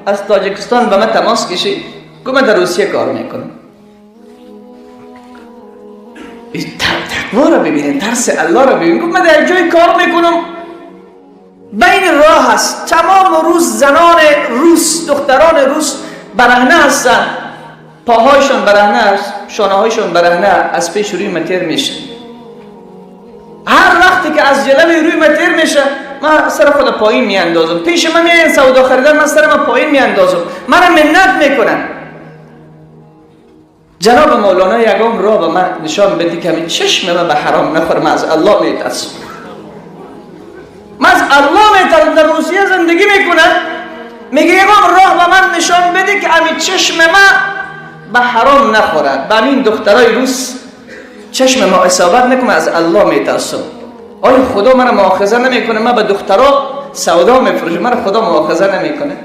از تاجیکستان به من تماس کشید، گفت من در روسیه کار میکنم. تقوا را ببینید، ترس الله را ببینید. گفت من در جای کار میکنم، بین راه هست، تمام روز زنان روس، دختران روس برهنه هستن، پاهایشان برهنه است، شانه هایشان برهنه، از پیش روی من تیر میشه. هر وقتی که از جلوی روی من تیر میشه، من سر خود پایین میاندازم. پیش من میاین سودا خریدن، من سر من پایین میاندازم، من منت میکنن. جناب مولانا یگام را به من نشان بده که چشم من به حرام نخوره. من از الله میترسم، من از الله میترسم. در روسیه زندگی میکنم، میگه یگام راه به من نشان بده که امی چشم من به حرام نخورد، به این دخترای روس چشم ما اصابت نکنه، از الله میترسم. آیا خدا من مؤاخذه نمیکنه؟ من به دخترا سودا میفروشم، من خدا مؤاخذه نمیکنه؟